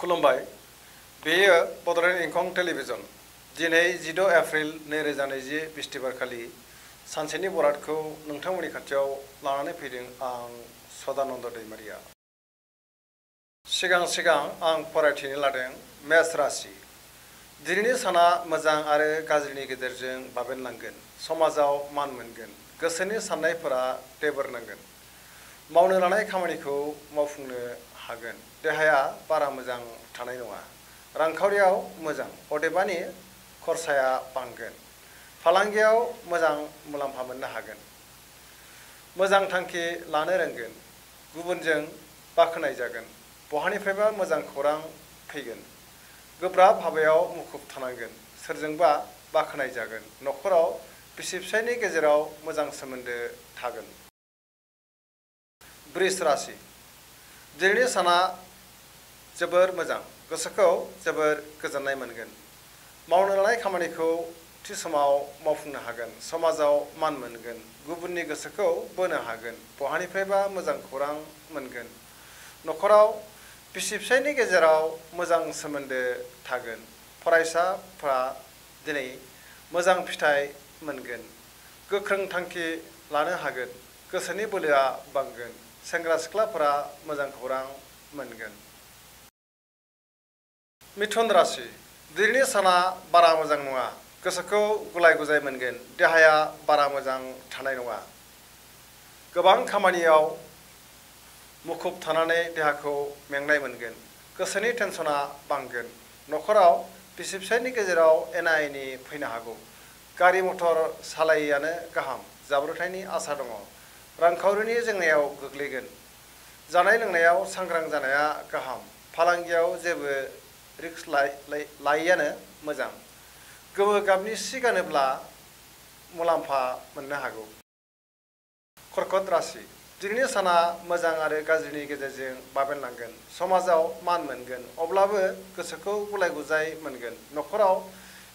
खुलुमबाय बेयो बड'लेण्ड इंखं टेलिभिजन दिनै 16 एप्रिल 2020 बिस्तिबारखालि सानसेनि बरादखौ नोंथांमोननि खाथियाव लानानै फैदों आं सदानन्द दैमारिया सिगां आं फरायथिनो लादों मेष राशि दिनैनि साना मोजां आरो गाज्रिनि गेजेरजों बाबेनलांगोन समाजाव मान मोनगोन गोसोनि साननायफोरा देबोरनांगोन मावनो लानाय खामानिखौ मावफुंनो हागोन देहाया बारा मोजां थानाय नङा रांखावरियाव मोजां अदेबानि खरसाया बांगोन फालांगियाव मोजां मुलाम्फा मोननो हागोन मोजां थांखि लानो रोंगोन गुबुनजों बाख्नाय जागोन बहानिफ्रायबा मोजां खौरां फैगोन गोब्राब हाबायाव मुखुब थानांगोन सोरजोंबा बाख्नाय जागोन नखराव बिसि फिसायनि गेजेराव मोजां सोमोन्दो थागोन वृष राशि दिनैनि साना जोबोर मोजां गोसोखौ जोबोर गोजोननाय मोनगोन मावनो लानाय खामानिखौ थि समाव मावफुंनो हागोन समाजाव मान मोनगोन गुबुननि गोसोखौ बोनो हागोन बहानिफ्रायबा मोजां खौरां मोनगोन नखराव बिसि फिसायनि गेजेराव मोजां सोमोन्दो थागोन फरायसाफ्रा दिनै मोजां फिथाइ मोनगोन गोख्रों थांखि लानो हागोन गोसोनि बोलोआ बांगोन सेंग्रा सिख्लाफोरा मोजां खौरां मोनगोन मिथुन राशि दिनैनि साना बारा मोजां नङा गोसोखौ गुलाय गुजाय मोनगोन देहाया बारा मोजां थानाय नङा गोबां खामानियाव मुखुब थानानै देहाखौ मेंनाय मोनगोन गोसोनि टेनसना बांगोन नखराव बिसि फिसायनि गेजेराव एना एनि फैनो हागौ गारि मटर सालायैयानो गाहाम जाब्रबथायनि आसा दङ रांखावरिनि जेंनायाव गोग्लैगोन जानाय लोंनायाव सांग्रां जानाया गाहाम फालांगियाव जेबो रिस्क लायैयानो मोजां गोमो गाबनि सि गानोब्ला मुलाम्फा मोननो हागौ कर्कट राशि दिनैनि साना मोजां आरो गाज्रिनि गेजेरजों बाबेनलांगोन समाजाव मान मोनगोन अब्लाबो गोसोखौ गुलाय गुजाय मोनगोन नखराव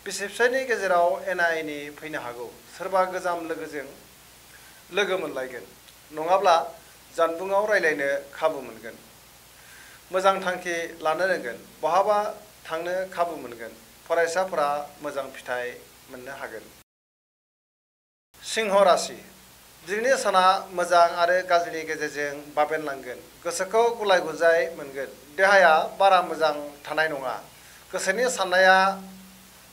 बिसि फिसायनि गेजेराव एना एनि फैनो हागौ सोरबा गोजाम लोगोजों लोगो मोनलायगोन नङाब्ला जानबुङाव रायलायनो खाबु मोनगोन मोजां थांखि लानो रोंगोन बहाबा थांनो खाबु मोनगोन फरायसाफोरा मोजां फिथाइ मोननो हागोन सिंह राशि दिनैनि साना मोजां आरो गाज्रिनि गेजेरजों बाबेनलांगोन गोसोखौ गुलाय गुजाय मोनगोन देहाया बारा मोजां थानाय नङा गोसोनि साननाया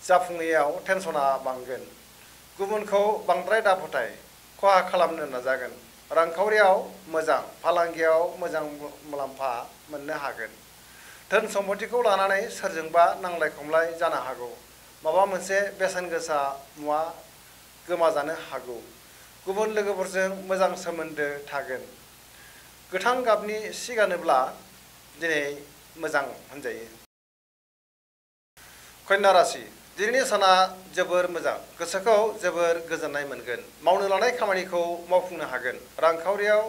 जाफुङैयाव टेनसना बांगोन गुबुनखौ बांद्राय दाफोथाय खहा खालामनो नाजागोन रांखावरियाव मोजां फालांगियाव मोजां मुलाम्फा मोननो हागोन धोन सम्पतिखौ लानानै सोरजोंबा नांलाय खमलाय जानो हागौ माबा मोनसे बेसेन गोसा मुवा गोमाजानो हागौ गुबुन लोगोफोरजों मोजां सोमोन्दो थागोन गोथां गाबनि सि गानोब्ला दिनै मोजां होनजायो कन्या राशि दिनैनि साना जोबोर मोजां गोसोखौ जोबोर गोजोननाय मोनगोन मावनो लानाय खामानिखौ मावफुंनो हागोन रांखावरियाव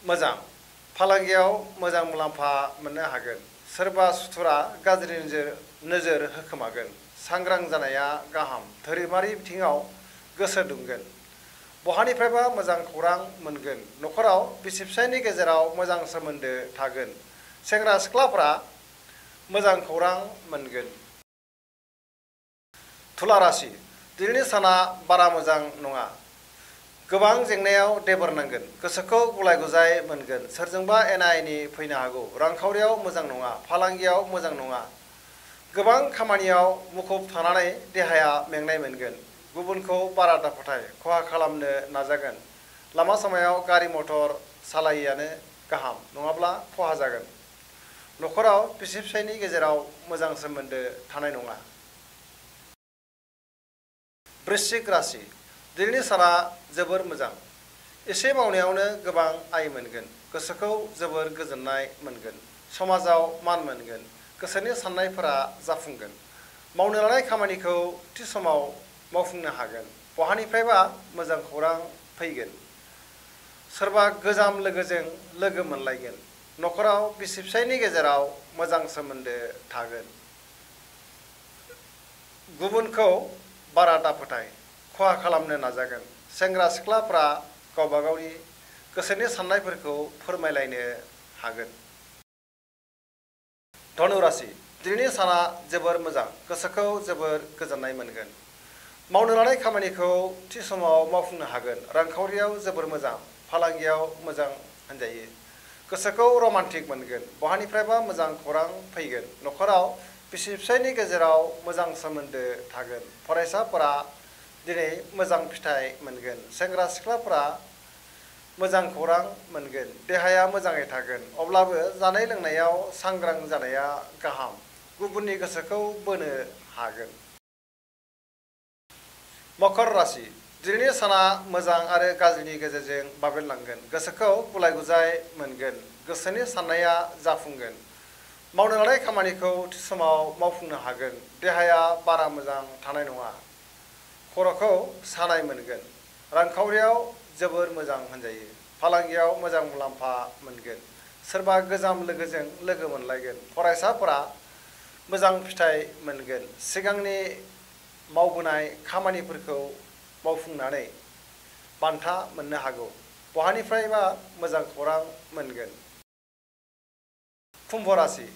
मोजां फालांगियाव मोजां मुलाम्फा मोननो हागोन सोरबा सुथुरा गाज्रि नोजोर होखोमागोन सांग्रां जानाया गाहाम धोरोमारि बिथिङाव गोसो दुंगोन बहानिफ्रायबा मोजां खौरां मोनगोन नखराव बिसि फिसायनि गेजेराव मोजां सोमोन्दो थागोन सेंग्रा सिख्लाफ्रा मोजां खौरां मोनगोन तुला राशि दिनैनि साना बारा मोजां नङा गोबां जेंनायाव देबोरनांगोन गोसोखौ गुलाय गुजाय मोनगोन सोरजोंबा एना एनि फैनो हागौ रांखावरियाव मोजां नङा फालांगियाव मोजां नङा गोबां खामानियाव मुखुब थानानै देहाया मेंनाय मोनगोन गुबुनखौ बारा दाफोथाय खहा खालामनो नाजागोन लामा सामायाव गारि मटर सालायैयानो गाहाम नङाब्ला खहा जागोन नखराव बिसि फिसायनि गेजेराव मोजां सोमोन्दो थानाय नङा वृश्चिक राशि दिनैनि साना जोबोर मोजां एसे मावनायावनो गोबां आय मोनगोन गोसोखौ जोबोर गोजोननाय मोनगोन समाजाव मान मोनगोन गोसोनि साननायफोरा जाफुंगोन मावनो लानाय खामानिखौ थि समाव मावफुंनो हागोन बहानिफ्रायबा मोजां खौरां फैगोन सोरबा गोजाम लोगोजों लोगो मोनलायगोन नखराव बिसि फिसायनि गेजेराव मोजां सोमोन्दो थागोन गुबुनखौ बारा दाफोथाय खहा खालामनो नाजागोन सेंग्रा सिख्लाफ्रा गावबा गावनि गोसोनि साननायफोरखौ फोरमायलायनो हागोन धनु राशि दिनैनि साना जोबोर मोजां गोसोखौ जोबोर गोजोननाय मोनगोन मावनो लानाय खामानिखौ थि समाव मावफुंनो हागोन रांखावरियाव जोबोर मोजां फालांगियाव मोजां होनजायो गोसोखौ रमान्टिक मोनगोन बहानिफ्रायबा मोजां खौरां फैगोन नखराव बिसि फिसायनि गेजेराव मोजां सोमोन्दो थागोन फरायसाफोरा दिनै मोजां फिथाइ मोनगोन सेंग्रा सिख्लाफोरा मोजां खौरां मोनगोन देहाया मोजाङै थागोन अब्लाबो जानाय लोंनायाव सांग्रां जानाया गाहाम गुबुननि गोसोखौ बोनो हागोन मकर राशि दिनैनि साना मोजां आरो गाज्रिनि गेजेरजों बाबेनलांगोन गोसोखौ गुलाय गुजाय मोनगोन गोसोनि साननाया जाफुंगोन मावनो लानाय खामानिखौ थि समाव मावफुंनो हागोन देहाया बारा मोजां थानाय नङा खर'खौ सानाय मोनगोन रांखावरियाव जोबोर मोजां होनजायो फालांगियाव मोजां मुलाम्फा मोनगोन सोरबा गोजाम लोगोजों लोगो मोनलायगोन फरायसाफोरा मोजां फिथाइ मोनगोन सिगांनि मावबोनाय खामानिफोरखौ मावफुंनानै बान्था मोननो हागौ बहानिफ्रायबा मोजां खौरां मोनगोन कुम्भ राशि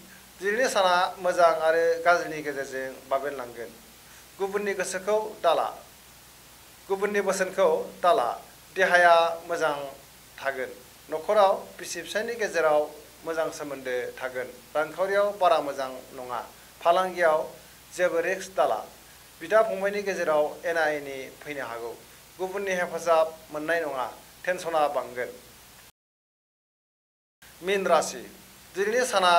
दिनैनि साना मोजां आरो गाज्रिनि गेजेरजों बाबेनलांगोन गुबुननि गोसोखौ दाला गुबुननि बोसोनखौ दाला देहाया मोजां थागोन नखराव बिसि फिसायनि गेजेराव मोजां सोमोन्दो थागोन रांखावरियाव बारा मोजां नङा फालांगियाव जेबो रिस्क दाला बिदा फंबायनि गेजेराव एना एनि फैनो हागौ गुबुननि हेफाजाब मोननाय नङा टेनसना बांगोन मीन राशि दिनैनि साना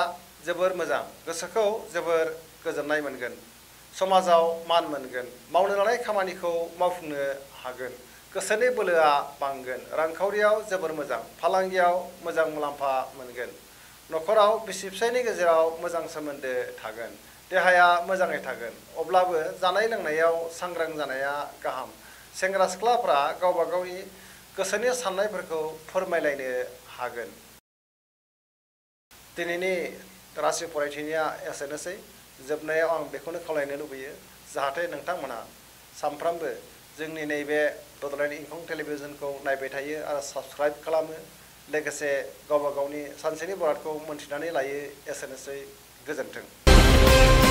जोबोर मोजां गोसोखौ जोबोर गोजोननाय मोनगोन समाजाव मान मोनगोन मावनो लानाय खामानिखौ मावफुंनो हागोन गोसोनि बोलोआ बांगोन रांखावरियाव जोबोर मोजां फालांगियाव मोजां मुलाम्फा मोनगोन नखराव बिसि फिसायनि गेजेराव मोजां सोमोन्दो थागोन देहाया मोजाङै थागोन अब्लाबो जानाय लोंनायाव सांग्रां जानाया गाहाम सेंग्रा सिख्लाफ्रा गावबा गावनि गोसोनि साननायफोरखौ फोरमायलायनो हागोन दिनैनि राशि फरायथिनाया एसेनोसै जोबनायाव आं बेखौनो खावलायनो लुबैयो जाहाथे नोंथांमोना सानफ्रामबो जोंनि नैबे बड'लेण्ड इंखं टेलिभिजनखौ नायबाय थायो आरो साबस्क्राइब खालामो लोगोसे गावबा गावनि सानसेनि बरादखौ मोनथिनानै लायो एसेनोसै गोजोन्थों